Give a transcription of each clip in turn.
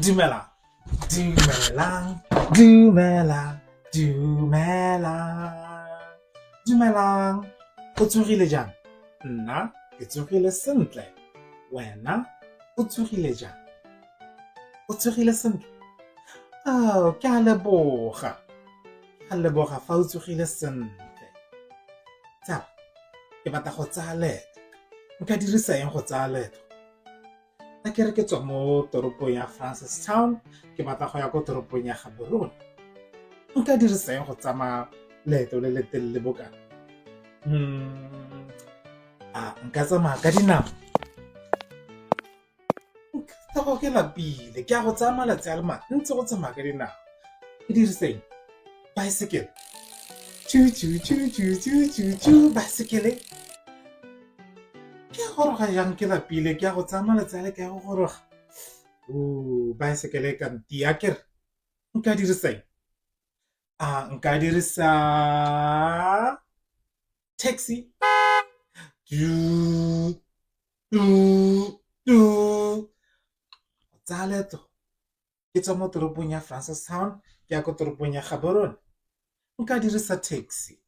Dumelang, dumelang, dumelang, dumelang, dumelang. O tsogile jang? Nna ke tsogile sentle. Wena o tsogile jang? O tsogile sentle? Oh, ke a leboga. Ke a leboga fa o tsogile sentle. Tsala, ke batla go tsaya leeto. Nka dirisa eng go tsaya leeto? A ke re ke tswa mo toropong ya Francistown, ke batla go ya ko toropong ya Gaborone. Nka dirisa eng go tsamaya leeto le le telele bokana? A nka tsamaya ka dinao? Nka ke lapile, ke a go tsaya malatsi a le mantsi go tsamaya ka dinao. Ke dirise eng? Baesekele. Tšhu tšhu tšhu tšhu tšhu tšhu tšhu, baesekele. Ke a goroga jang ke lapile, ke a go tsaya malatsi a le ke a go goroga. Baesekele e ka ntia akere? Nka dirisa eng? A nka dirisa taxi? Tu tu tu. Go tsaya leeto ke tswa mo toropong ya Francistown ke ya ko toropong ya Gaborone, nka dirisa taxi.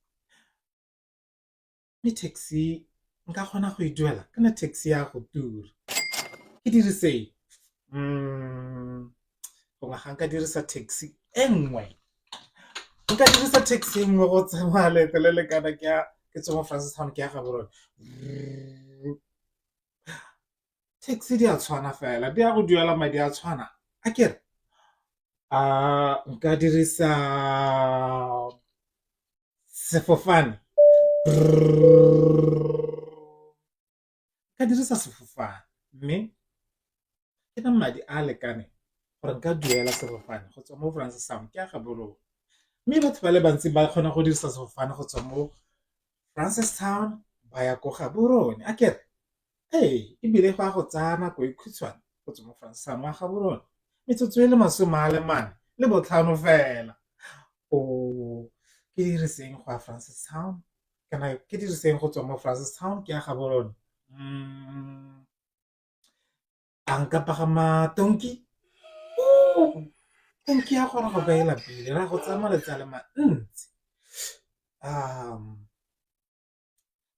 Mme taxi nka kgona go e duela kana taxi ya go tura. Ke dirise eng? Gongwe ga nka dirisa taxi e nngwe, nka dirisa taxi e nngwe go tsamaya leeto le le kana ke ya ke tswa mo Francistown ke ya Gaborone. Taxi di a tshwana fela, di a go duela madi a tshwana akere? A nka dirisa sefofane? Nka dirisa sefofane mme ke na madi a a lekaneng gore nka duela sefofane go tswa mo Francistown ke ya Gaborone. Mme batho ba le bantsi ba kgona go dirisa sefofane go tswa mo Francistown ba ya ko Gaborone akere? Ee, ebile go a go tsaya nako e khutshwane go tswa mo Francistown wa Gaborone, metsotso e le 45 fela. Ke diriseng go ya Francistown kana ke diriseng go tswa mo Francistown ke ya Gaborone? A nka pagama tonki? Tonki ya goroga kwa e lapile, ra go tsaya malatsi a le mantsi.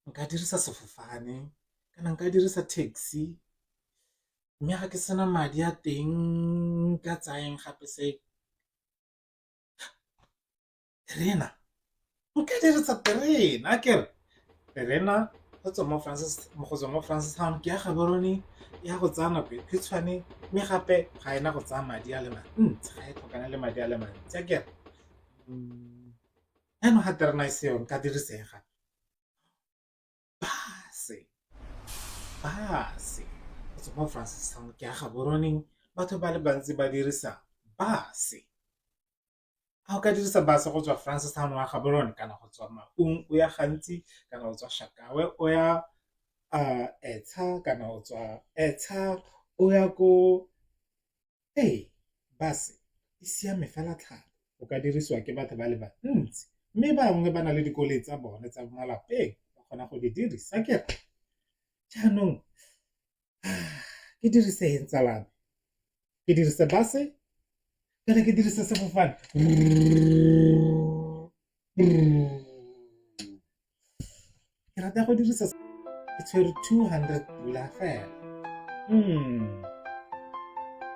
Nka dirisa sefofane kana nka dirisa taxi, mme ga ke sena madi a teng nka tsaya eng gape se? Terena, nka dirisa terena akere? Terena go tswa mo go tswa mo Francistown ke ya Gaborone ya go tsaya nako e khutshwane mme gape ga ena go tsaya madi a le mantsi, ga e tlhokane le madi a le mantsi akere? Jaanong ga terena e seo nka dirisa eng gape? Base, base go tswa mo Francistown ke ya Gaborone batho ba le bantsi ba dirisa base. A o ka dirisa base go tswa Francistown wa Gaborone kana go tswa Maun o ya Gantsi kana go tswa Shakawe o ya Etsha kana go tswa Etsha o ya ko. Ee, base e siame fela thata o ka dirisiwa ke batho ba le bantsi mme bangwe ba na le dikoloi tsa bone tsa malapeng ba kgona go di dirisa akere. Jaanong ke dirise eng tsala me? Ke dirise base kana ke dirise sefofane? Ke rata go dirisa ke tshwere 200 pula fela.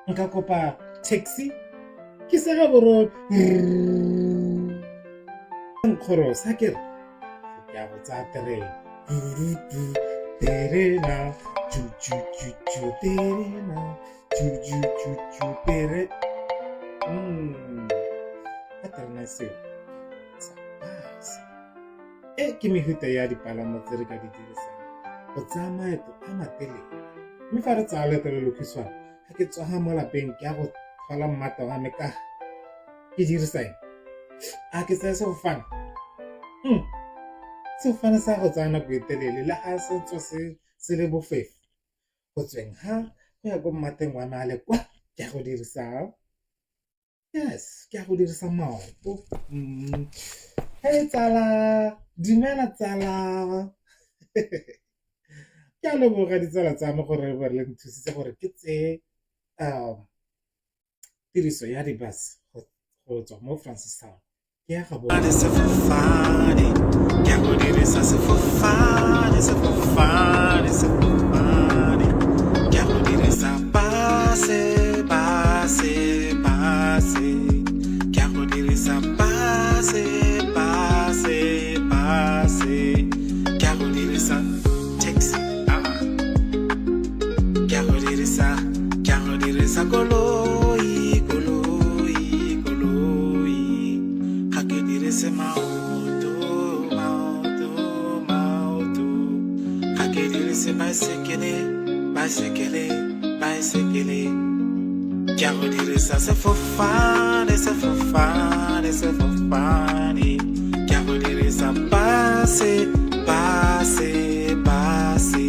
Nka kopa taxi ke se Gaborone nkgorosa akere ke a go tsaya terena terena terena tere ka terena seo sa base. E ke mefuta ya dipalamo tse re ka di dirisang go tsaya maeto a matelele. Mme fa re tsaya leeto le lekhutshwane, ga ke tsoga mo lapeng ke ya go tlhola mmata wa me ka ke dirisa eng? A ke tsaya sefofane? Sefofane sa go tsaya nako e telele le ga se tswa se le bofefo. Go tsweng ga go ya ko mmateng wa me a le kwa ke ya go dirisa. Yes, ke a go dirisa maoto. Hey tsala, dumela tsala. Ke a leboga ditsala tsa me gore le nthusitse gore ke tseye. Tiriso ya di-bus go tswa mo Francistown ke ya gabo. Sefofane, ke a go dirisa sefofane, sefofane, sefofane. Ke a go dirisa base, base, base. Ke a go dirisa base, base, base. Ke a go dirisa taxi, ah. Ke a go dirisa, ke a go dirisa koloi, koloi, koloi. Ga ke dirise maoto, maoto, maoto. Ga ke dirise baesekele, baesekele, baesekele. Ke a go dirisa sefofane, sefofane, sefofane. Ke a go dirisa base, base, base.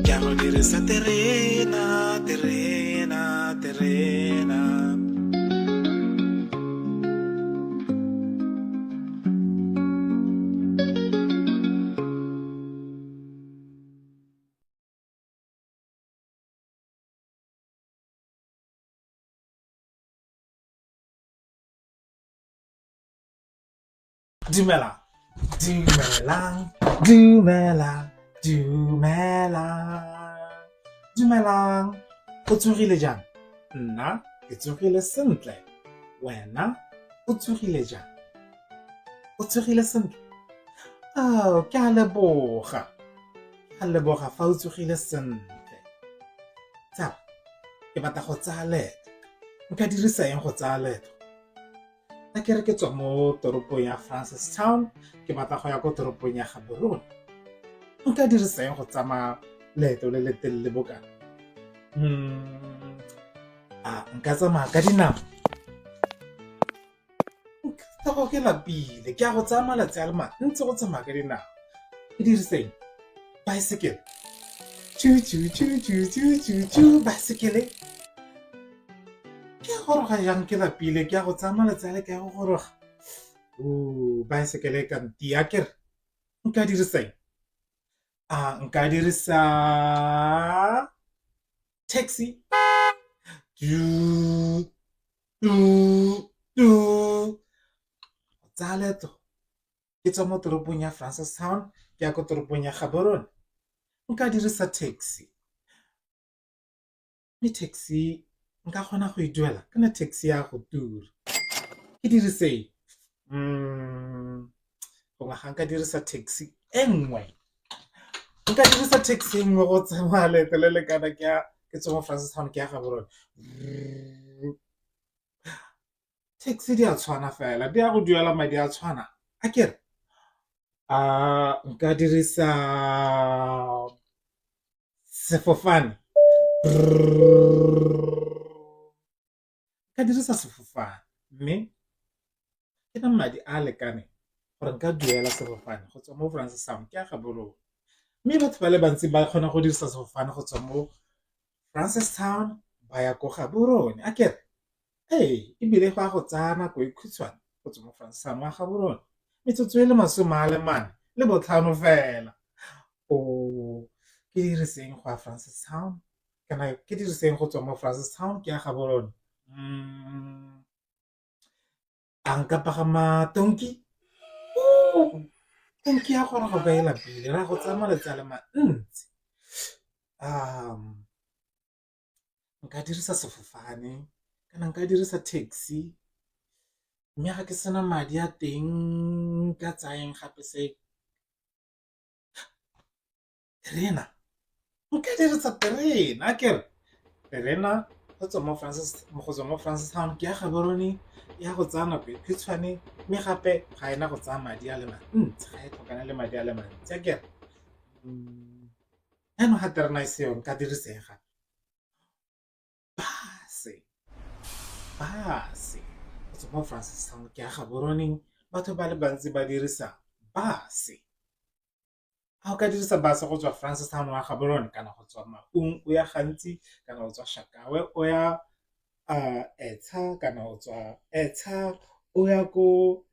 Ke a go dirisa terena, terena, terena. Dumelang, dumelang, dumelang, dumelang, dumelang. O tsogile jang? Nna ke tsogile sentle. Wena o tsogile jang? O tsogile sentle? Oh, ke a leboga. Ke a leboga fa o tsogile sentle. Tsala, ke batla go tsaya leeto. Nka dirisa eng go tsaya leeto? A ke re ke tswa mo toropong ya Francistown, ke batla go ya ko toropong ya Gaborone. Nka dirisa eng go tsamaya leeto le le telele bokana? A nka tsamaya ka dinao? Nka ke lapile, ke a go tsaya malatsi a le mantsi go tsamaya ka dinao. Ke dirise eng? Baesekele. Tšu tšu tšu tšu tšu tšu tšu, baesekele. Ke a goroga jang ke lapile, ke a go tsaya malatsi a le kae go goroga? Baesekele e ka ntia akere? Nka dirisa eng? A nka dirisa taxi? Tu tu tu. Go tsaya leeto ke tswa mo toropong ya Francistown ke ya ko toropong ya Gaborone, nka dirisa taxi. Mme taxi nka kgona go e duela kana taxi ya go tura. Ke dirise eng? Gongwe ga nka dirisa taxi e nngwe, nka dirisa taxi e nngwe go tsamaya leeto le le kana ke ya ke tswa mo Francistown ke ya Gaborone. Taxi di a tshwana fela, di ya go duela madi a tshwana akere? A nka dirisa sefofane? Nka dirisa sefofane mme ke na madi a a lekaneng gore nka duela sefofane go tswa mo Francistown ke ya Gaborone. Mme batho ba le bantsi ba kgona go dirisa sefofane go tswa mo Francistown ba ya ko Gaborone akere? Ee, ebile go a go tsaya nako e khutshwane go tswa mo Francistown wa Gaborone, metsotso e le 45 fela. Ke diriseng go ya Francistown kana ke diriseng go tswa mo Francistown ke ya Gaborone? A nka pagama tonki? Tonki ya goroga kwa e lapile, ra go tsaya malatsi a le mantsi. Nka dirisa sefofane kana nka dirisa taxi, mme ga ke sena madi a teng nka tsaya eng gape se? Terena, nka dirisa terena akere? Terena go tswa mo go tswa mo Francistown ke ya Gaborone ya go tsaya nako e khutshwane mme gape ga ena go tsaya madi a le mantsi, ga e tlhokane le madi a le mantsi akere? Jaanong ga terena e seyo nka dirisa eng gape? Base, base go tswa mo Francistown ke ya Gaborone batho ba le bantsi ba dirisa base. A o ka dirisa base go tswa Francistown wa Gaborone kana go tswa Maun o ya Gantsi kana go tswa Shakawe o ya Etsha kana go tswa Etsha o ya ko.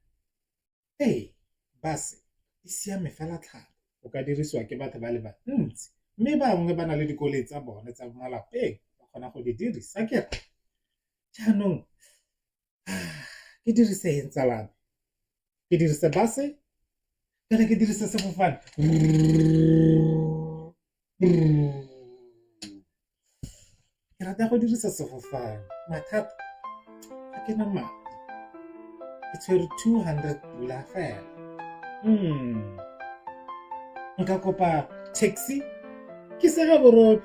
Ee, base e siame fela thata o ka dirisiwa ke batho ba le bantsi mme bangwe ba na le dikoloi tsa bone tsa mo malapeng ba kgona go di dirisa akere. Jaanong ke dirise eng tsala me? Ke dirise base kana ke dirise sefofane? Ke rata go dirisa sefofane, mathata ga ke na madi, ke tshwere 200 pula fela. Nka kopa taxi ke se Gaborone.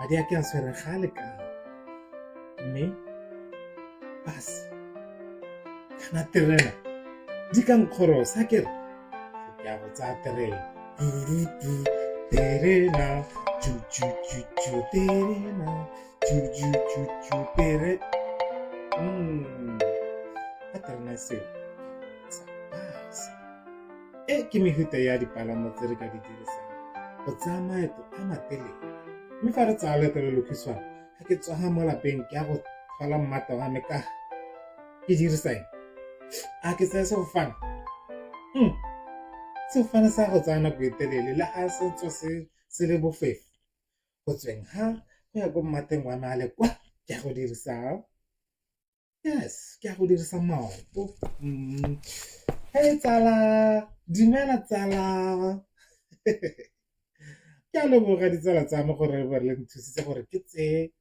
Madi a ke a tshwereng ga a lekane, mme bus kana terena di ka nkgorosa ke re ke a go tsaya terena. Terena ju terena ju tere. Ka terena seo sa bus. E ke mefuta ya dipalamo tse re ka di dirisang go tsaya maeto a matelele. Mme fa re tsaya leeto le lokhutshwane, ga ke tsoga mo lapeng ke ya go tlhola mmata wa me ka ke dirisa eng? A ke tsaya sefofane? Sefofane sa go tsaya nako e telele le ga se tswa se le bofefo. Go tsweng ga go ya ko mmateng wa me a le kwa ke ya go dirisa. Yes, ke a go dirisa maoto. Hey tsala, dumela tsala. Ke a leboga ditsala tsa me gore ba le nthusitse gore ke tseye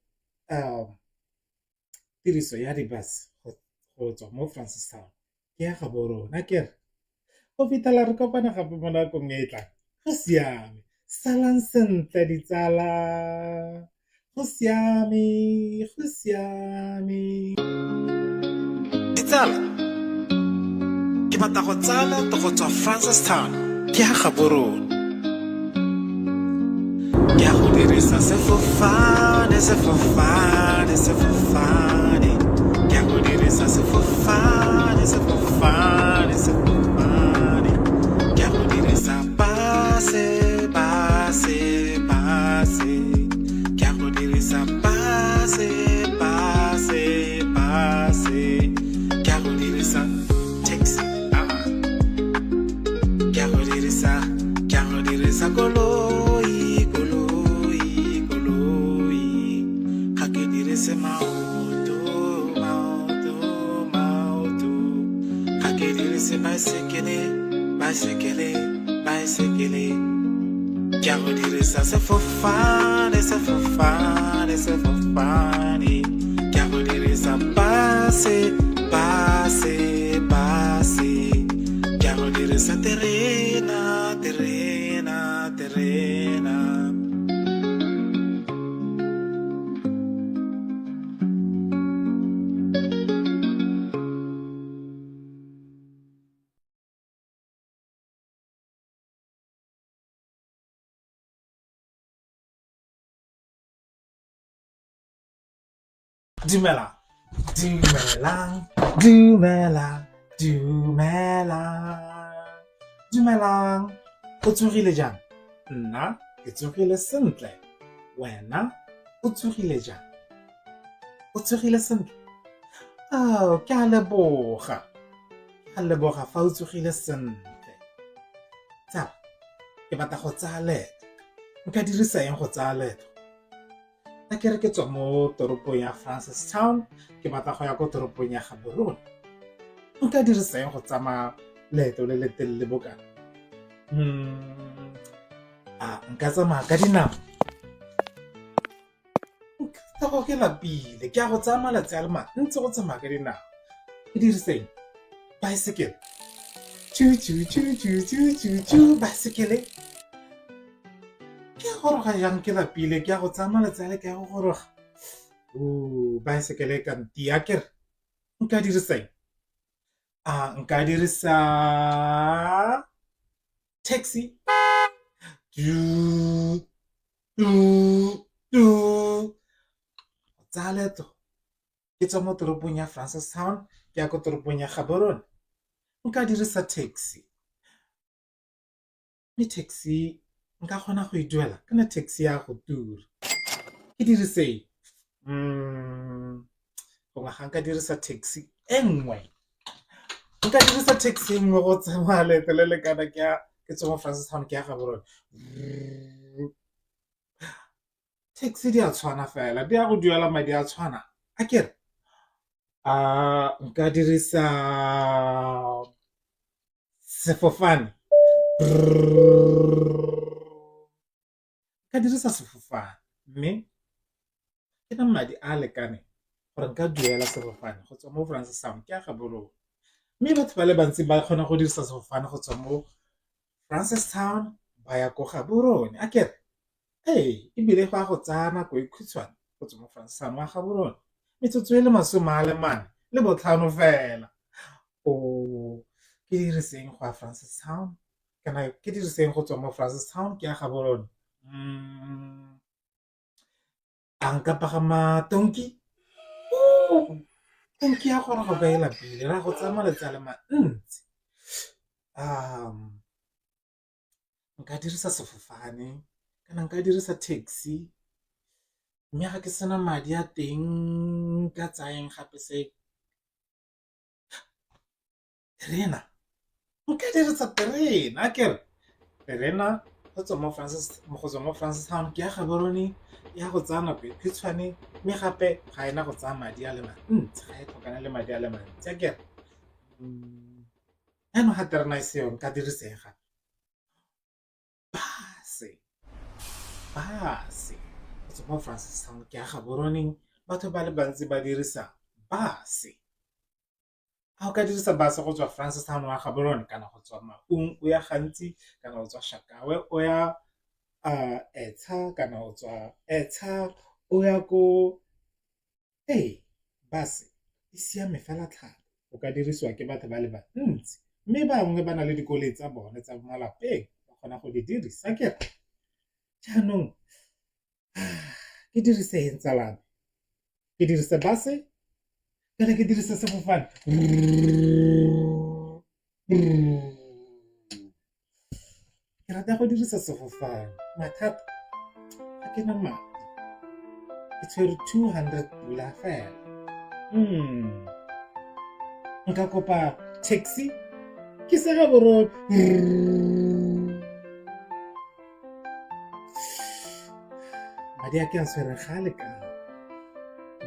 tiriso ya di-bus go tswa mo Francistown ke ya Gaborone akere. Go fitlhela re kopana gape mo nakong e e tlang. Go siame. Salang sentle ditsala. Go siame, go siame. Ditsala, ke batla go tsaya leeto go tswa Francistown ke ya Gaborone. Ke ya go dirisa sefofane, sefofane, sefofane. Ke ya go dirisa sefofane, sefofane, sefofane. Ke ya go dirisa base, base, base. Ke ya go dirisa base, base, base. Ke ya go dirisa taxi. Ah. Ke a go dirisa, ke a go dirisa koloi, koloi, koloi. Ga ke dirise maoto, maoto, maoto. Ga ke dirise baesekele, baesekele, baesekele. Ke a go dirisa sefofane, sefofane, sefofane. Ke a go dirisa base, base, base. Ke a go dirisa terena, terena, terena. Dumelang, dumelang, dumelang, dumelang, dumelang. O tsogile jang? Nna ke tsogile sentle. Wena o tsogile jang? O tsogile sentle? Oh, ke a leboga. Ke a leboga fa o tsogile sentle. Tsala, ke batla go tsaya leeto. Nka dirisa eng go tsaya leeto? A ke re ke tswa mo toropong ya Francistown ke batla go ya ko toropong ya Gaborone. Nka dirisa eng go tsamaya leeto le le telele bokana? A nka tsamaya ka dinao? Nka go ke lapile, ke a go tsaya malatsi a le mantsi go tsamaya ka dinao. Ke dirise eng? Baesekele. Tšu tšu tšu tšu tšu tšu tšu baesekele. Ke a goroga jang ke lapile, ke a go tsaya malatsi a le ke a go goroga. Baesekele e ka ntia akere. Nka dirisa eng? A nka dirisa taxi? Tu tu tu. Go tsaya leeto ke tswa mo toropong ya Francistown ke ya ko toropong ya Gaborone, nka dirisa taxi. Mme taxi nka kgona go e duela kana taxi ya go tura. Ke dirise eng? Gongwe ga nka dirisa taxi e nngwe, nka dirisa taxi e nngwe go tsamaya leeto le le kana ke ya ke tswa mo Francistown ke ya Gaborone. Taxi di a tshwana fela, di ya go duela madi a tshwana akere? A nka dirisa sefofane? Nka dirisa sefofane mme ke na madi a a lekaneng gore nka duela sefofane go tswa mo Francistown ke ya Gaborone. Mme batho ba le bantsi ba kgona go dirisa sefofane go tswa mo Francistown ba ya ko Gaborone akere? Ee, ebile go a go tsaya nako e khutshwane go tswa mo Francistown wa Gaborone, metsotso e le masome a le mane le botlhano fela. O ke diriseng go ya Francistown kana ke diriseng go tswa mo Francistown ke ya Gaborone? A nka pagama tonki? Tonki ya goroga kwa e lapile, ra go tsaya malatsi a le mantsi. Nka dirisa sefofane kana nka dirisa taxi, mme ga ke sena madi a teng nka tsayang gape se terena, nka dirisa terena akere? Terena go tswa mo go tswa mo Francistown ke ya Gaborone ya go tsaya nako e khutshwane mme gape ga ena go tsaya madi a le mantsi, ga e tlhokane le madi a le mantsi akere? Jaanong ga terena e seyo nka dirisa eng gape? Base, base go tswa mo Francistown ke ya Gaborone batho ba le bantsi ba dirisa base. A o ka dirisa base go tswa Francistown wa Gaborone kana go tswa Maun o ya Gantsi kana go tswa Shakawe o ya Etsha kana o tswa Etsha o ya ko ee, base e siame fela thata o ka dirisiwa ke batho ba le bantsi mme bangwe ba na le dikoloi tsa bone tsa malapeng ba kgona go di dirisa akere. Jaanong ke dirise eng tsala ya me? Ke dirise base kana ke dirise sefofane? Ke rata go dirisa sefofane, mathata ga ke na madi ke tshwere 200 pula fela. Nka kopa taxi ke se Gaborone. Madi a ke a tshwereng ga a lekane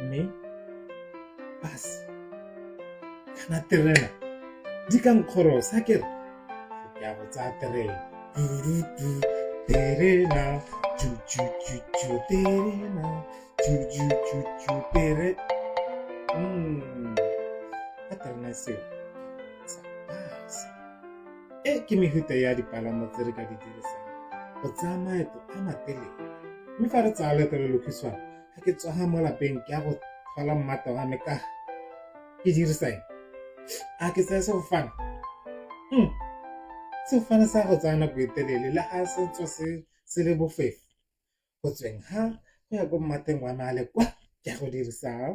mme bus kana terena di ka nkgorosa akere ke ya go tsaya terena terena terena tere ka terena seo sa bus. E ke mefuta ya dipalamo tse re ka di dirisang go tsaya maeto a matelele. Mme fa re tsaya leeto le lokhutshwane, ga ke tsoga mo lapeng ke ya go tlhola mmata wa me ka ke dirisa eng? A ke tsaya sefofane? Sefofane sa go tsaya nako e telele le ga se tswa se le bofefo. Go tsweng ga go ya ko mmateng wa me a le kwa ke ya go dirisa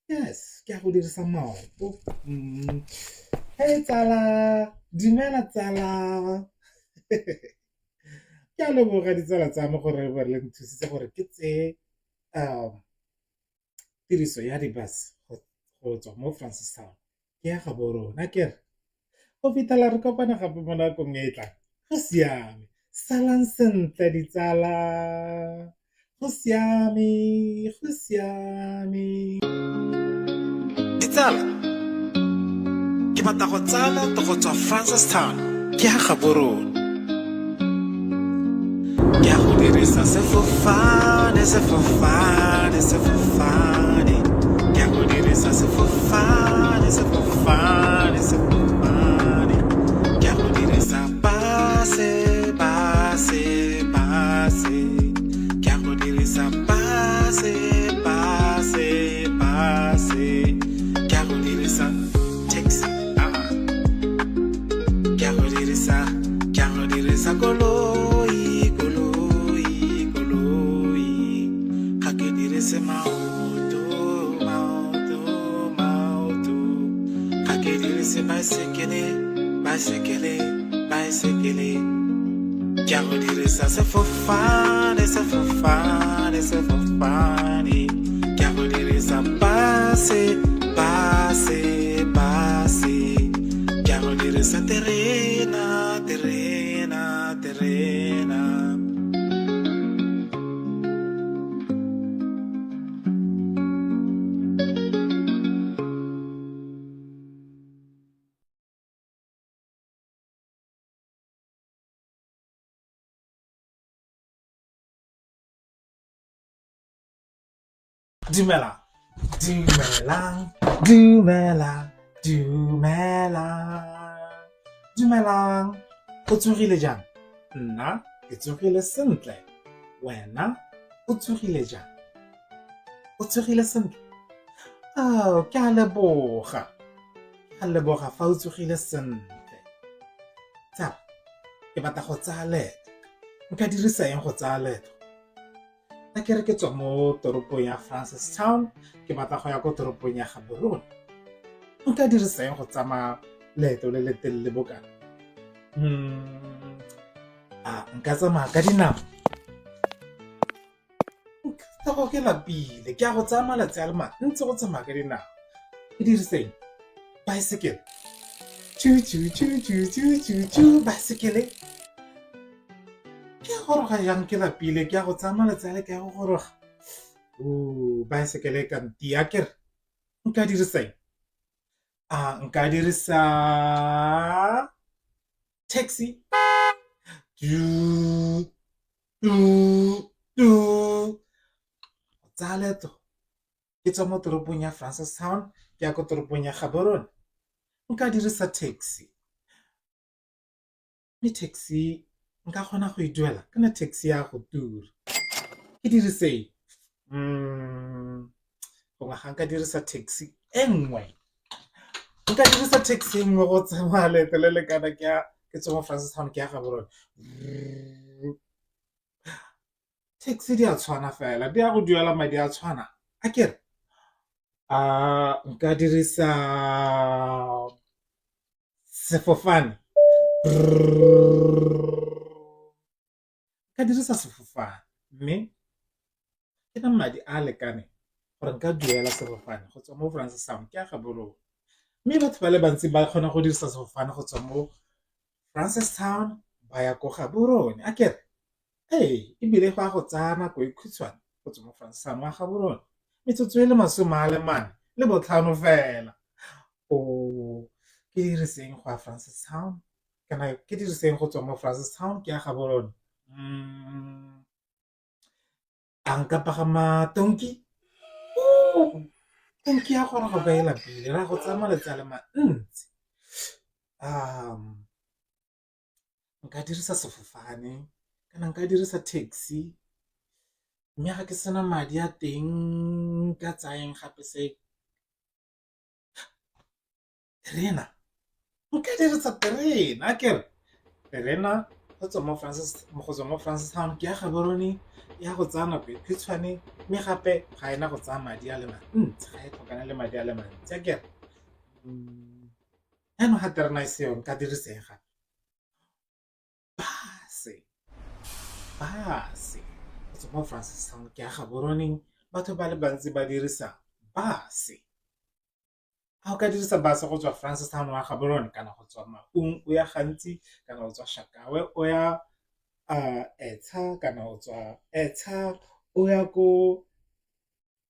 Yes, ke a go dirisa maoto. Hey tsala, dumela tsala. Ke a leboga ditsala tsa me gore ba le nthusitse gore ke tseye tiriso ya di-bus go tswa mo Francistown ke ya Gaborone akere. Go fitlhela re kopana gape mo nakong e e tlang. Go siame. Salang sentle ditsala. Go siame, go siame. Ditsala, ke batla go tsaya leeto go tswa Francistown ke ya Gaborone. Ke ya go dirisa sefofane, sefofane, sefofane. Ke ya go dirisa sefofane, sefofane, sefofane. Ke ya go dirisa base, base, base. Ke ya go dirisa base, base, base. Ke ya go dirisa taxi. Ah. Ke a go dirisa, ke a go dirisa koloi, koloi, koloi. Ga ke dirise maoto, maoto, maoto. Ga ke dirise baesekele, baesekele, baesekele. Ke a go dirisa sefofane, sefofane, sefofane. Ke a go dirisa base, base, base. Ke a go dirisa terena, terena, terena. Dumelang, dumelang, dumelang, dumelang, dumelang. O tsogile jang? Nna ke tsogile sentle. Wena o tsogile jang? O tsogile sentle? Ao, ke a leboga. Ke a leboga fa o tsogile sentle. Tsala, ke batla go tsaya leeto. Nka dirisa eng go tsaya leeto? A ke re ke tswa mo toropong ya Francistown ke batla go ya ko toropong ya Gaborone. Nka dirisa eng go tsamaya leeto le le telele bokana? A nka tsamaya ka dinao? Nka ke lapile, ke a go tsaya malatsi a le mantsi go tsamaya ka dinao. Ke dirise eng? Baesekele. Tšhu tšhu tšhu tšhu tšhu tšhu tšhu baesekele. Ke a goroga jang ke lapile ke a go tsaya malatsi a le ke a go goroga. O baesekele e ka ntia kere nka dirisa eng? A nka dirisa taxi? Tu tu tu go tsaya leeto ke tswa mo toropong ya Francistown ke ya ko toropong ya Gaborone nka dirisa taxi. Mme taxi nka kgona go e duela kana taxi ya go tura. Ke dirise eng? Gongwe ga nka dirisa taxi e nngwe, nka dirisa taxi e nngwe go tsamaya leeto le le kana ke ya ke tswa mo Francistown ke ya Gaborone. Taxi di a tshwana fela di a go duela madi a tshwana akere? A nka dirisa sefofane? Nka dirisa sefofane mme ke na madi a a lekaneng gore nka duela sefofane go tswa mo Francistown ke ya Gaborone. Mme batho ba le bantsi ba kgona go dirisa sefofane go tswa mo Francistown ba ya ko Gaborone akere? Ee, ebile go a go tsaya nako e khutshwane go tswa mo Francistown wa Gaborone, metsotso e le 45 fela. O ke diriseng go ya Francistown kana ke diriseng go tswa mo Francistown ke ya Gaborone? A nka pagama tonki? Tonki ya goroga kwa e lapile, ra go tsaya malatsi a le mantsi. Nka dirisa sefofane kana nka dirisa taxi mme ga ke sena madi a teng nka tsayang gape se terena, nka dirisa terena akere terena go tswa mo go tswa mo Francistown ke ya Gaborone ya go tsaya nako e khutshwane mme gape ga ena go tsaya madi a le mantsi ga e tlhokane le madi a le mantsi akere. Jaanong ga terena e seyo nka dirisa eng gape? Base, base go tswa mo Francistown ke ya Gaborone batho ba le bantsi ba dirisa base. A o ka dirisa base go tswa Francistown wa Gaborone kana go tswa Maun o ya Gantsi kana go tswa Shakawe o ya Etsha kana o tswa Etsha o ya ko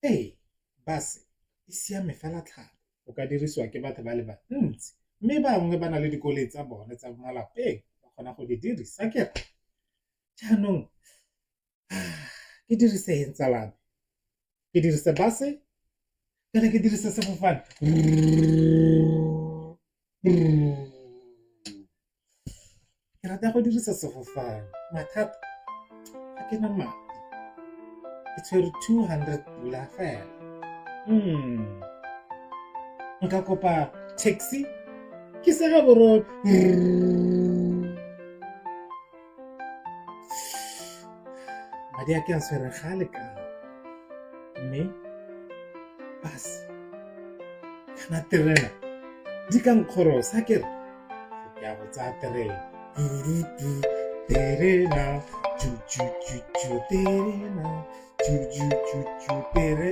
Ee, bus e siame fela thata o ka dirisiwa ke batho ba le bantsi mme bangwe ba na le dikoloi tsa bone tsa malapeng ba kgona go di dirisa akere. Jaanong ke dirise eng tsala ya me, ke dirise bus-e kana ke dirise sefofane? Ke rata go dirisa sefofane mathata ga ke na madi ke tshwere 200 pula fela. Nka kopa taxi ke se Gaborone. Madi a ke a tshwereng ga a lekane mme bus kana terena di ka nkgorosa akere ke a go tsaya terena terena terena tere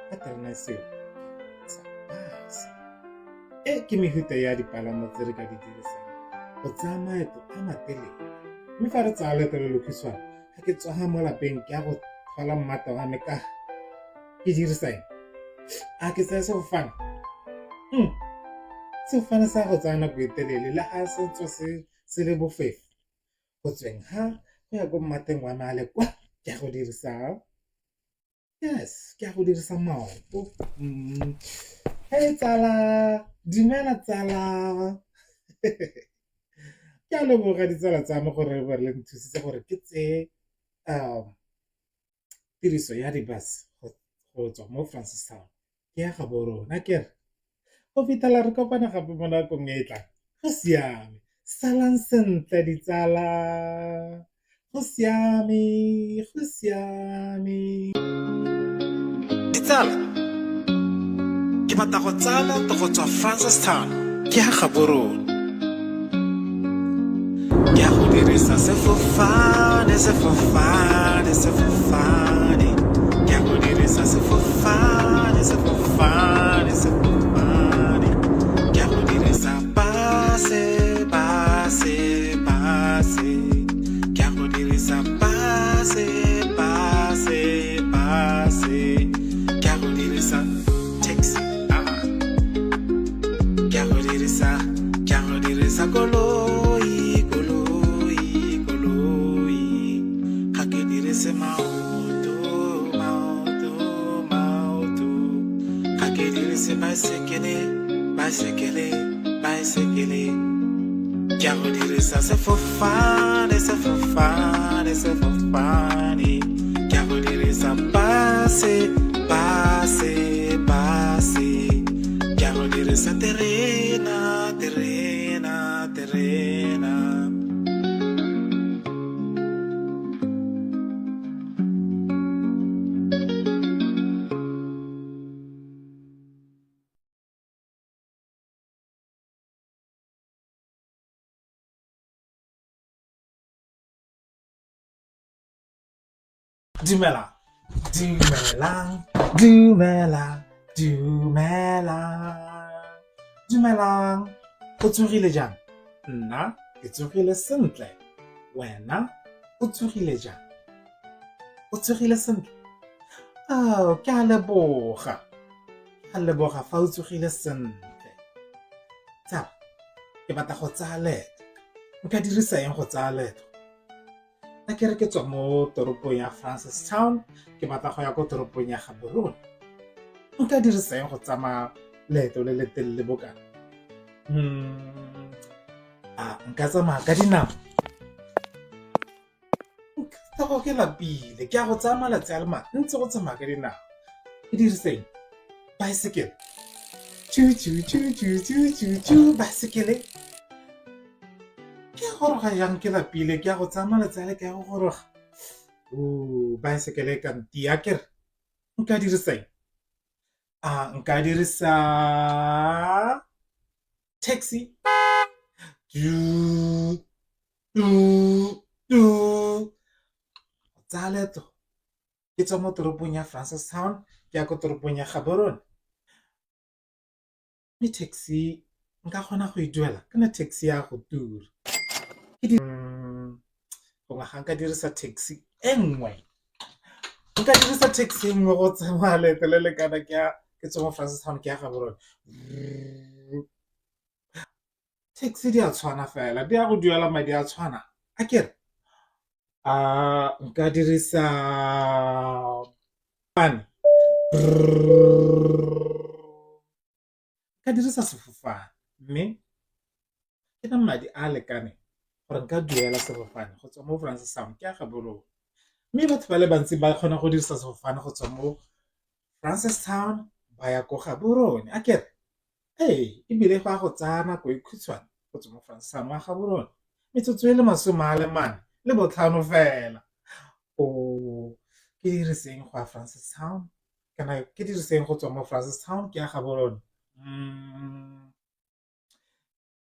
ka terena seo sa bus. E ke mefuta ya dipalamo tse re ka di dirisang go tsaya maeto a matelele mme fa re tsaya leeto le lekhutshwane ga ke tsoga mo lapeng ke ya go tlhola mmata wa me ka ke dirisa eng? A ke tsaya sefofane? Sefofane sa go tsaya nako e telele le ga se tswa se le bofefo go tsweng ga go ya ko mmateng wa me a le kwa ke ya go dirisa Yes, ke ya go dirisa maoto. Hey tsala, dumela tsala. Ke a leboga ditsala tsa me gore le nthusitse gore ke tseye tiriso ya di-bus go tswa mo Francistown ke ya Gaborone akere. Go fitlhela re kopana gape mo nakong e e tlang, go siame. Salang sentle ditsala, go siame, go siame. Ditsala, ke batla go tsaya leeto go tswa Francistown ke ya Gaborone. Ke ya go dirisa sefofane, sefofane, sefofane. Ke ya go dirisa sefofane, sefofane, sefofane. Ke ya go dirisa base, base, base. Ke ya go dirisa base, base, base. Ke ya go dirisa taxi. Ah. Ke ya go dirisa, ke ya go dirisa koloi, koloi, koloi. Ga ke dirise maoto, maoto, maoto. Ga ke dirise baesekele, baesekele, baesekele. Ke ya go dirisa sefofane, sefofane, sefofane. Ke ya go dirisa base, base, base. Ke ya go dirisa terena, terena, terena. Dumelang, dumelang, dumelang, dumelang, dumelang. O tsogile jang? Nna ke tsogile sentle. Wena o tsogile jang? O tsogile sentle? Oh, ke a leboga. Ke a leboga fa o tsogile sentle. Tsala, ke batla go tsaya leeto. Nka dirisa eng go tsaya leeto? A ke re ke tswa mo toropong ya Francistown, ke batla go ya ko toropong ya Gaborone. Nka dirisa eng go tsamaya leeto le le telele bokana? A nka tsamaya ka dinao? Nka go ke lapile, ke ya go tsaya malatsi a le mantsi go tsamaya ka dinao. Ke dirise eng? Baesekele. Tšu tšu tšu tšu tšu tšu tšu, baesekele. Ke a goroga jang ke lapile, ke ya go tsaya malatsi a le ke ya go goroga. O baesekele e ka ntia akere. Nka dirisa eng? A nka dirisa taxi? Tu tu tu. Go tsaya leeto ke tswa mo toropong ya Francistown ke ya ko toropong ya Gaborone. Mme taxi nka kgona go e duela kana taxi ya go tura. Gongwe ga nka dirisa taxi e nngwe, nka dirisa taxi e nngwe go tsamaya leeto le le kana ke ya ke tswa mo Francistown ke ya Gaborone. Taxi di a tshwana fela, di ya go duela madi a tshwana akere. A nka dirisa Nka dirisa sefofane mme ke na madi a a lekaneng gore nka duela sefofane go tswa mo Francistown ke ya Gaborone. Mme batho ba le bantsi ba kgona go dirisa sefofane go tswa mo Francistown ba ya ko Gaborone akere. Ee, ebile go a go tsaya nako e khutshwane go tswa mo Francistown wa Gaborone, metsotso e le masome a le mane le botlhano fela. O ke diriseng go ya Francistown kana ke diriseng go tswa mo Francistown ke ya Gaborone?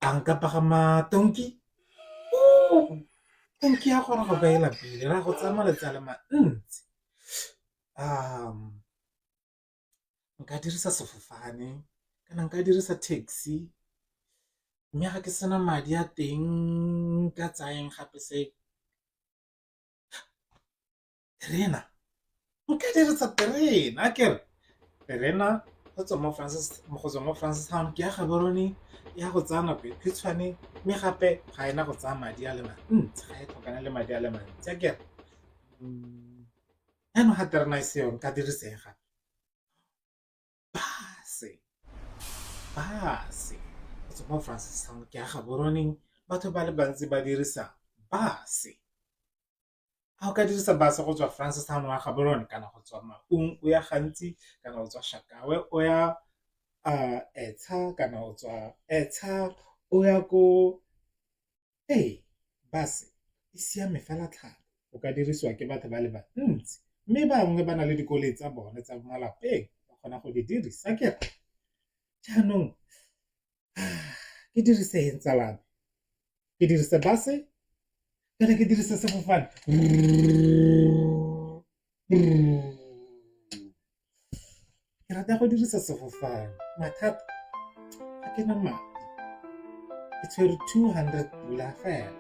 A nka pagama tonki? Tonki ya goroga ba e lapile, ra go tsaya malatsi a le mantsi. Nka dirisa sefofane kana nka dirisa taxi, mme ga ke sena madi a teng nka tsayang gape se terena, nka dirisa terena akere terena go tswa mo go tswa mo Francistown ke ya Gaborone ya go tsaya nako e khutshwane mme gape ga ena go tsaya madi a le mantsi, ga e tlhokane le madi a le mantsi akere. Jaanong ga terena e seyo nka dirisa eng gape? Base, base go tswa mo Francistown ke ya Gaborone batho ba le bantsi ba dirisa base. A o ka dirisa base go tswa Francistown wa Gaborone kana go tswa Maun o ya Gantsi kana go tswa Shakawe o ya Etsha kana o tswa Etsha o ya ko. Ee, bus e siame fela thata o ka dirisiwa ke batho ba le bantsi, mme bangwe ba na le dikoloi tsa bone tsa malapeng ba kgona go di dirisa akere. Jaanong ke dirise eng tsala ya me, ke dirise bus-e kana ke dirise sefofane? Ke rata go dirisa sefofane mathata ga ke na madi ke tshwere 200 pula fela.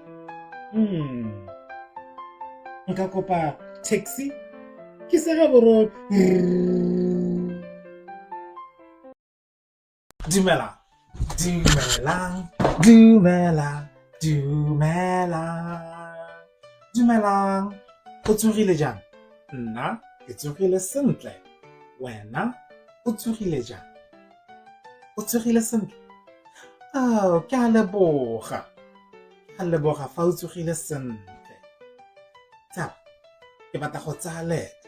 Nka kopa taxi ke se Gaborone. Dumelang, dumelang, dumelang, dumelang, dumelang. O tsogile jang? Nna ke tsogile sentle. Wena o tsogile jang? O tsogile sentle? Ao, ke a leboga. Ke a leboga fa o tsogile sentle. Tsala, ke batla go tsaya leeto.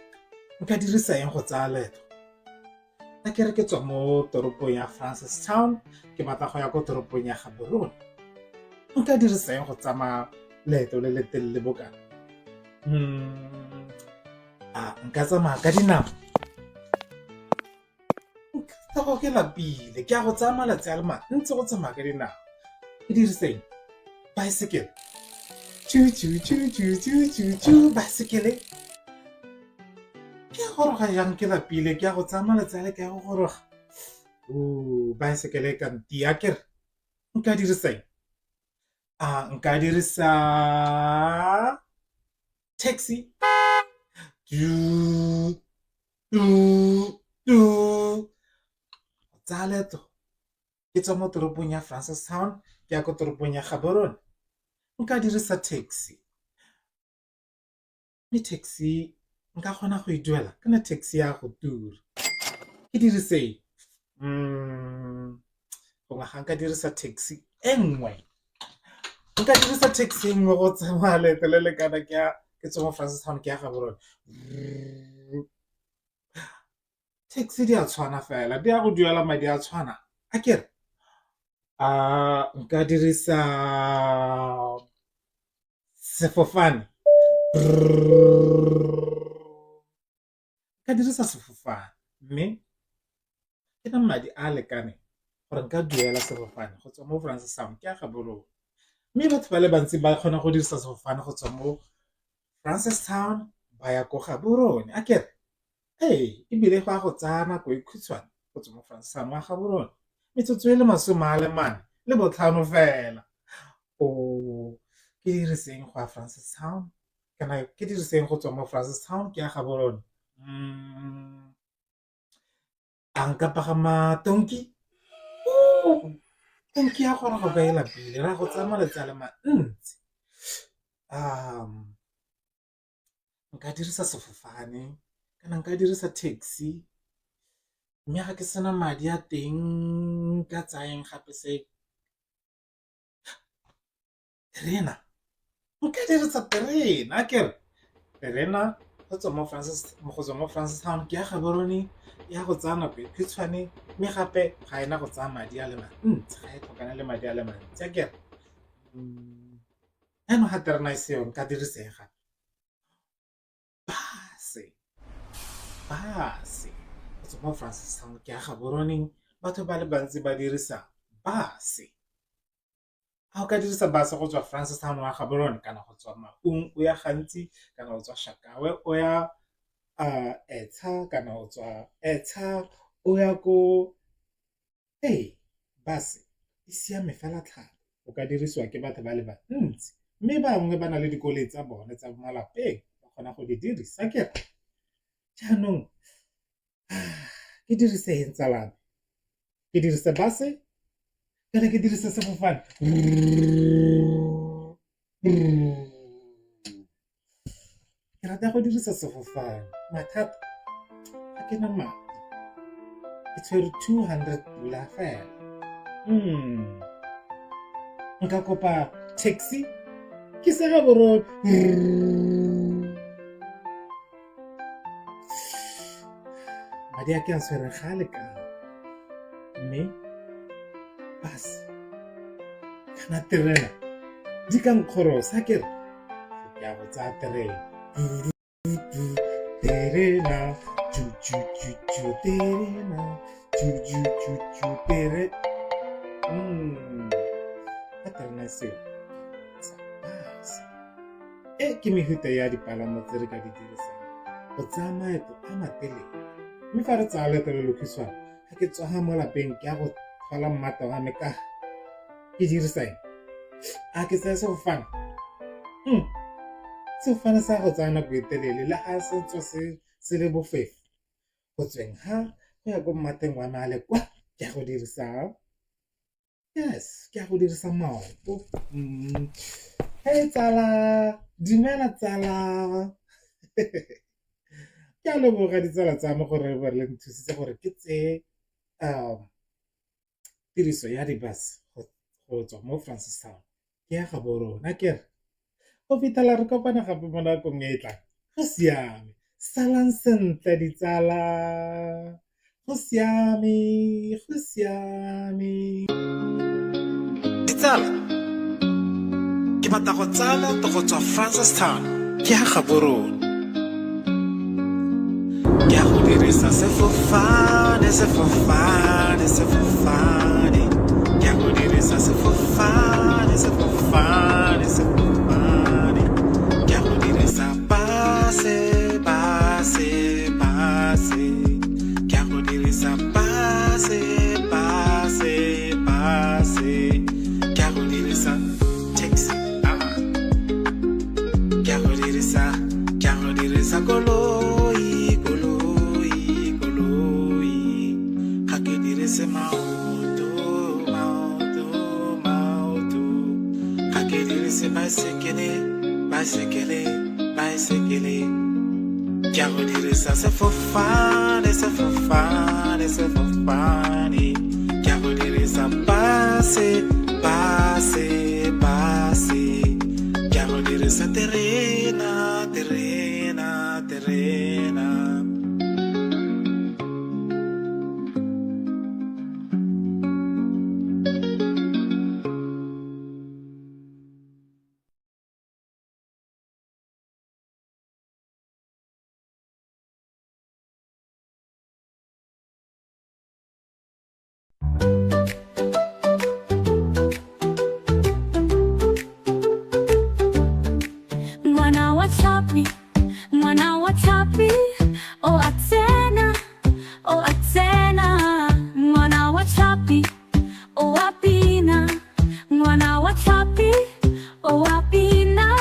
Nka dirisa eng go tsaya leeto? A ke re ke tswa mo toropong ya Francistown ke batla go ya ko toropong ya Gaborone. Nka dirisa eng go tsamaya leeto le le telele bokana? A nka tsamaya ka dinao? Nka go ke lapile ke a go tsaya malatsi a le mantsi go tsamaya ka dinao. Ke dirise eng? Baesekele. Tšhu tšhu tšhu tšhu tšhu tšhu tšhu baesekele. Ke a goroga jang ke lapile ke a go tsaya malatsi a le ke a go goroga. Baesekele e ka ntia akere. Nka dirisa eng? A nka dirisa taxi? Tu tu tu. Tsaya leeto ke tswa mo toropong ya Francistown ke ya ko toropong ya Gaborone nka dirisa taxi, mme taxi nka kgona go e duela kana taxi ya go tura. Ke dirise eng? Gongwe ga nka dirisa taxi e nngwe, nka dirisa taxi e nngwe go tsamaya leeto le le kana ke ya ke tswa mo Francistown ke ya Gaborone. Taxi di a tshwana fela di a go duela madi a tshwana akere? A nka dirisa sefofane? Nka dirisa sefofane mme ke na madi a a lekaneng gore nka duela sefofane go tswa mo Francistown ke ya Gaborone. Mme batho ba le bantsi ba kgona go dirisa sefofane go tswa mo Francistown ba ya ko Gaborone akere? Ee, ebile go a go tsaya nako e khutshwane go tswa mo Francistown wa Gaborone, metsotso e le 45 fela. Ke diriseng go ya Francistown kana ke diriseng go tswa mo Francistown ke ya Gaborone? A nka pagama tonki? Tonki ya goroga kwa e lapile, ra go tsaya malatsi a le mantsi. Nka dirisa sefofane kana nka dirisa taxi mme ga ke sena madi a teng nka tsaya eng gape se terena, nka dirisa terena akere terena go tswa mo go tswa mo Francistown ke ya Gaborone ya go tsaya nako e khutshwane mme gape ga ena go tsaya madi a le mantsi ga e tlhokane le madi a le mantsi akere. Jaanong ga terena e seyo nka dirisa eng gape? Base, base go tswa mo Francistown ke ya Gaborone batho ba le bantsi ba dirisa base. A o ka dirisa base go tswa Francistown wa Gaborone kana go tswa Maun o ya Gantsi kana go tswa Shakawe o ya Etsha kana o tswa Etsha o ya ko. Ee, bus e siame fela thata o ka dirisiwa ke batho ba le bantsi, mme bangwe ba na le dikoloi tsa bone tsa malapeng ba kgona go di dirisa akere. Jaanong ke dirise eng tsala ya me, ke dirise bus-e kana ke dirise sefofane? Ke rata go dirisa sefofane. Mathata ga ke na madi, ke tshwere 200 pula fela. Nka kopa taxi ke se Gaborone. Madi a ke a tshwere ga a lekana, mme bus kana terena di ka nkgorosa ke re ke ya go tsaya terena. Terena ju ju ju ju terena ju ju ju ju tere. Ka terena seo tsa bus. E ke mehuta ya dipalamo tse re ka di dirisang go tsaya maeto a matelele. Mme fa re tsaya leeto le lokhutshwane, ga ke tsoga mo lapeng ke ya go tlhola mmata wa me ka ke dirisa eng? A ke tsaya sefofane? Sefofane sa go tsaya nako e telele le ga se tswa se le bofefo. Go tsweng ga go ya ko mmateng wa me a le kwa ke ya go dirisa, yes, ke ya go dirisa maoto. Hey tsala, dumela tsala. Ke a leboga ditsala tsa me gore ba le nthusitse gore ke tseye tiriso ya di-bus go tswa mo Francistown ke ya Gaborone. Akere go fitlhela re kopana gape mo nakong e e tlang. Go siame, salang sentle ditsala. Go siame, go siame. Ditsala, ke batla go tsaya leeto go tswa Francistown ke ya Gaborone. Ke ya go dirisa sefofane, sefofane, sefofane. Ke ya go dirisa sefofane, sefofane, sefofane. Ke ya go dirisa base, base, base. Ke ya go dirisa base, base, base. Ke ya go dirisa taxi. Ke ya go dirisa, ke ya go dirisa koloi, koloi, koloi. Ga ke dirise maoto, maoto, maoto. Ga ke dirise baesekele, baesekele, baesekele. Ke ya go dirisa sefofane, sefofane, sefofane. Ke ya go dirisa base, base, base. Ke ya go dirisa terena, terena, terena. Ngwana wa tlhapi, ngwana wa tlhapi, o a tsena, o a tsena. Ngwana wa tlhapi, o a bina. Ngwana wa tlhapi, o a bina.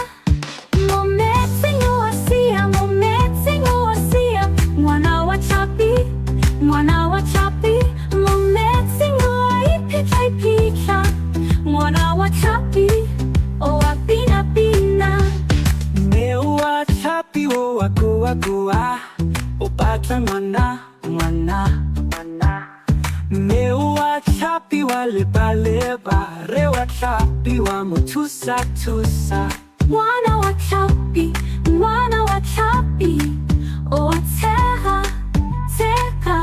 Mo metsing o a sia, mo metsing o a sia. Ngwana wa tlhapi, ngwana wa tlhapi, mo metsing o a iphitlha iphitlha. Ngwana wa tlhapi, o a bina bina. Mme wa tlhapi o a kua kua, o batla ngwana, ngwana, ngwana. Mme wa tlhapi wa leba leba, re wa tlhapi wa mo thusa thusa. Ngwana wa tlhapi, ngwana wa tlhapi, o a tshega, tshega.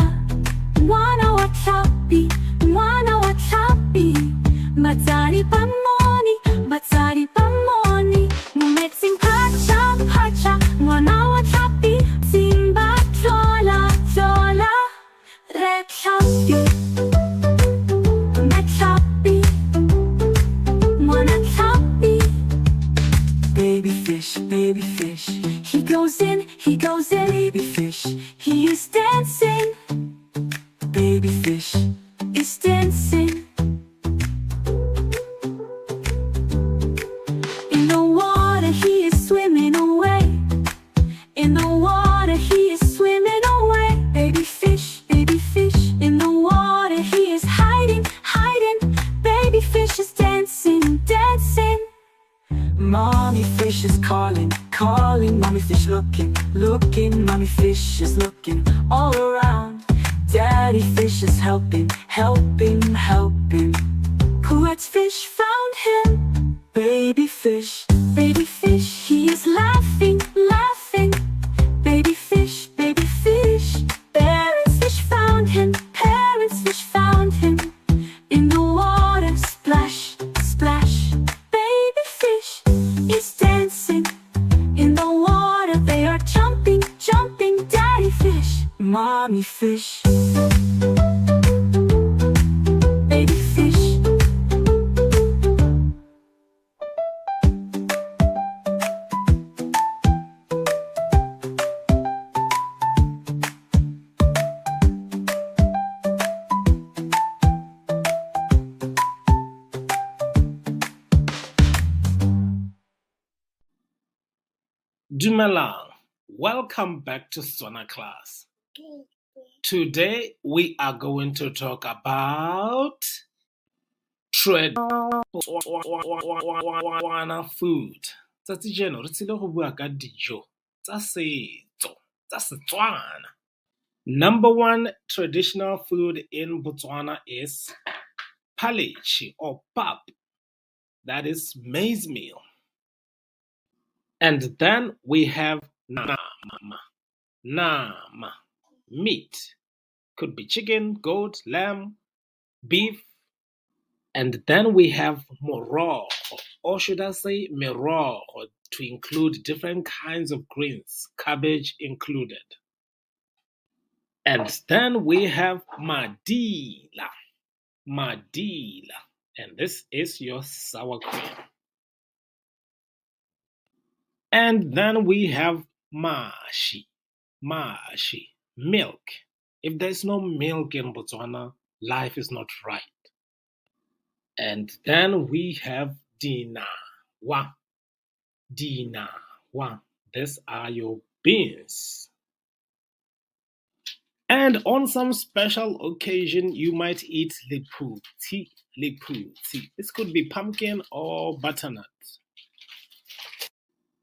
Ngwana wa tlhapi, ngwana wa tlhapi, batsadi ba mmone, batsadi ba mmone. Mo metsing phatša, phatša, ngwana wa tlhapi, Simba tlola, tlola. Re tlhapi, mme tlhapi, ngwana tlhapi. Baby fish, baby fish, He goes in, he goes in. Baby fish, He is dancing, baby fish. Is dancing. In the water he is swimming away. In the water he is swimming away. Baby fish, baby fish. In the water he is hiding, hiding. Baby fish is dancing, dancing. Mommy fish is calling, calling, mommy fish looking, looking, mommy fish is looking all around. Daddy fish is helping, helping, helping. Coet's fish found him. Baby fish, he is laughing, laughing. Baby fish, parents fish found him, parents fish found him. In the water, splash, splash. Baby fish is dancing in the water. They are jumping, jumping. Daddy fish, mommy fish. Baby fish. Dumelang. Welcome back to Setswana class. Today we are going to talk about Tswana food. Tsatsi jeno re tsile go bua ka dijo tsa setso tsa Setswana. Number one traditional food in Botswana is phaleche or pap. That is maize meal. And then we have nama, nama, meat. Could be chicken, goat, lamb, beef. And then we have morogo, or should I say merogo, to include different kinds of greens, cabbage included. And then we have madila, madila. And this is your sour cream. And then we have mashi, mashi, milk. If there's no milk in Botswana, life is not right. And then we have dinawa, dinawa. These are your beans. And on some special occasion, you might eat lephutsi, lephutsi. This could be pumpkin or butternut.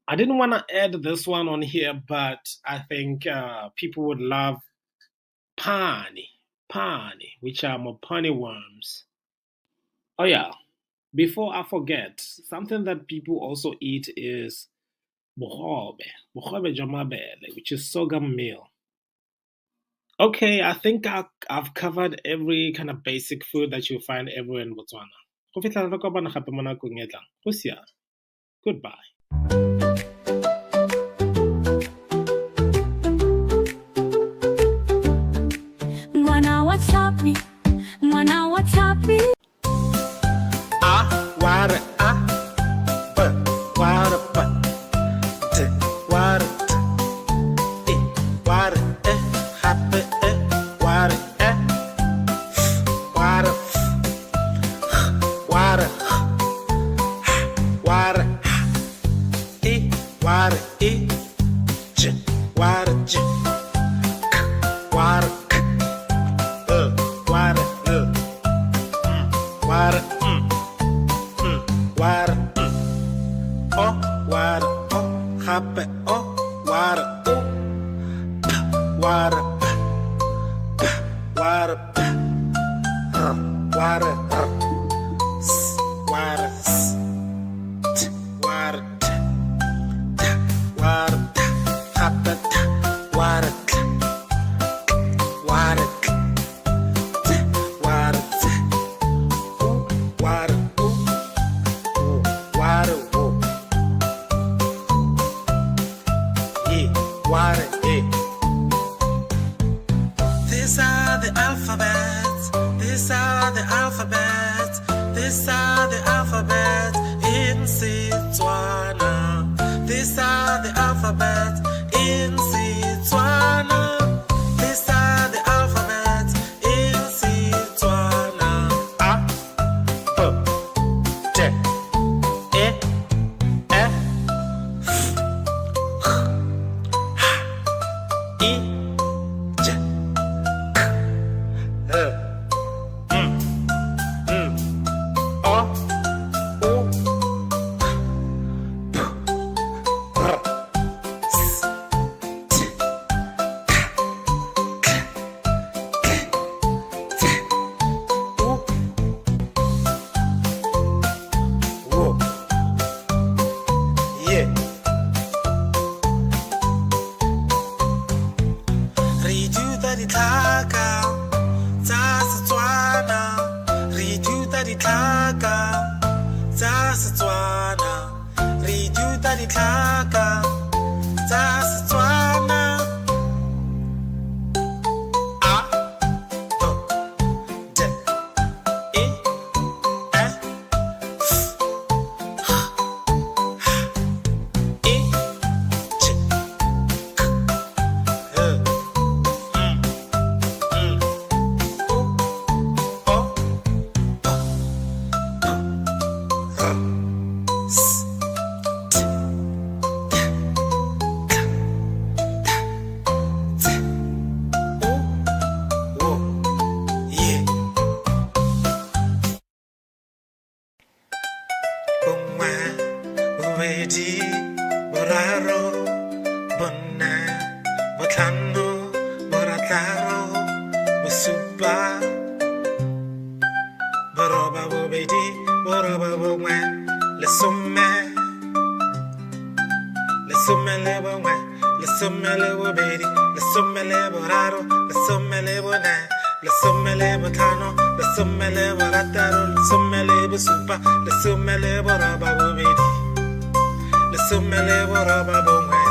I didn't want to add this one on here, but I think people would love pani, pani, which are mopani worms. Oh yeah, before I forget, something that people also eat is bogobe, bogobe jwa mabele, which is sorghum meal. Okay, I think I've covered every kind of basic food that you find everywhere in Botswana. Go fitlhela re kopana gape mo nakong e tlang. Go siame. Goodbye. Ngwana wa tlhapi, ngwana wa tlhapi. A wa re A, B wa re B, D wa re D, E wa re E, gape E wa re E, F wa re F, G wa re G, H wa re H, I wa re I, J wa re J, K wa re K, L wa re L, M wa re M, N wa re N, O wa re O, gape O wa re O, P wa re P, P wa re P, R wa re R, S wa re S, T wa re T, T wa re T, gape T wa re T, K wa re K, T wa re T, U wa re U, W wa re W, E wa re E. These are the alphabets, these are the alphabets, these are the alphabets in Setswana. These are the alphabets in Setswana. These are the alphabets in Setswana. A, B, D, E, F, G, H, I, J, K, L, M, N, O, U, P, R, ditlhaka tsa Setswana. A B D E F G H I J K L M N O O P Q R S T T K T U W Y. Bongwe, bobedi, boraro, bone, botlhano, borataro, bosupa, boroba bobedi, boroba bongwe, lesome, lesome le bongwe, lesome le bobedi, lesome le boraro, lesome le bone, lesome le botlhano, lesome le borataro, lesome le bosupa, lesome le boroba bobedi, lesome le boroba bongwe,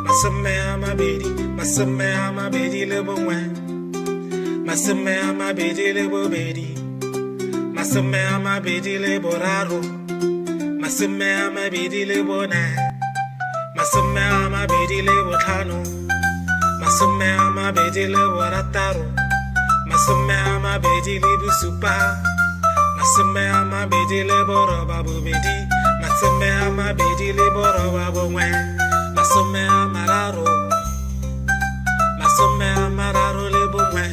masome a mabedi, masome a mabedi le bongwe, masome a mabedi le bobedi, masome a mabedi le boraro, masome a mabedi le bone, masome a mabedi le botlhano, masome a mabedi le borataro, masome a mabedi le bosupa, masome a mabedi le boroba bobedi, masome a mabedi le boroba bongwe, masome a mararo, masome a mararo le bongwe.